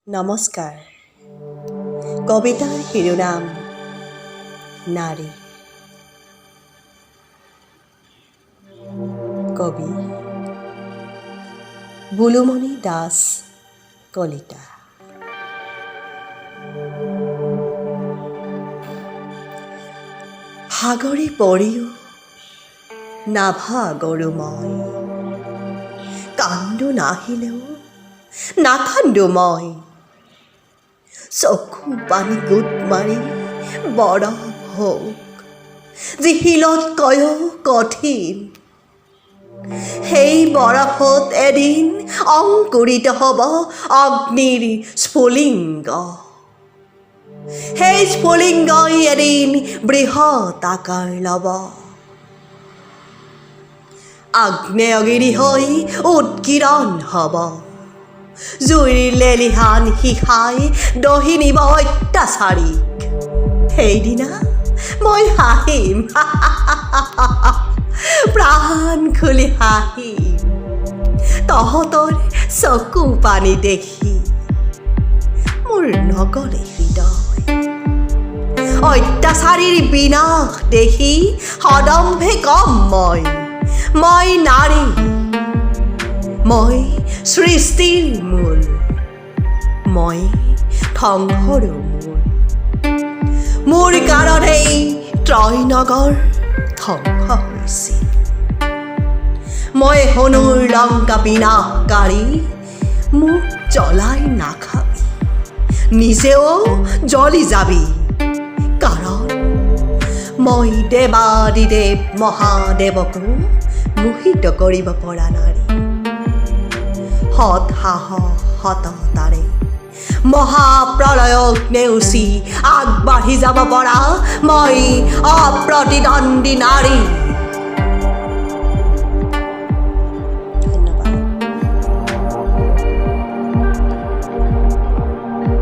নমস্কাৰ। কবিতাৰ শিৰোনাম নাৰী। কবি বুলুমণি দাস কলিতা। ভাগৰি পৰিও নাভাগৰো মই, কান্দো নাহিলেও নাকান্দো মই। চকু পানী গোট মাৰি বৰফ হওক, যি শিলত কয়ো কঠিন, সেই বৰফত এদিন অংকুৰিত হ'ব অগ্নিৰ স্ফুলিংগ। সেই স্ফুলিংগই এদিন বৃহৎ আকাৰ ল'ব, আগ্নেয়গিৰি হৈ উৎকীৰণ হ'ব। জুইৰ লেলিহান শিখাই দহি নিব অত্যাচাৰীক। সেইদিনা মই হাঁহিম, প্ৰাণ খুলি হাঁহিম তহঁতৰ চকু পানী দেখি। মোৰ নগলে হৃদয় অত্যাচাৰীৰ বিনাশ দেখি। সদম্ভে কম মই, মই নাৰী, মই সৃষ্টিৰ মূল, মই ধ্বংসৰো মূল। মোৰ কাৰণেই ত্ৰয়নগৰ ধ্বংস হৈছিল। মই হনুৰ লংকা বিনাশকাৰী। মোক জ্বলাই নাখাবি, নিজেও জ্বলি যাবি। কাৰণ মই দেৱাদিদেৱ মহাদেৱকো মোহিত কৰিব পৰা নাৰী। সৎ সাহস সততাৰে মহাপ্ৰলয়ক নেওচি আগবাঢ়ি যাব পৰা মই অপ্ৰতিদ্বন্দ্বী নাৰী।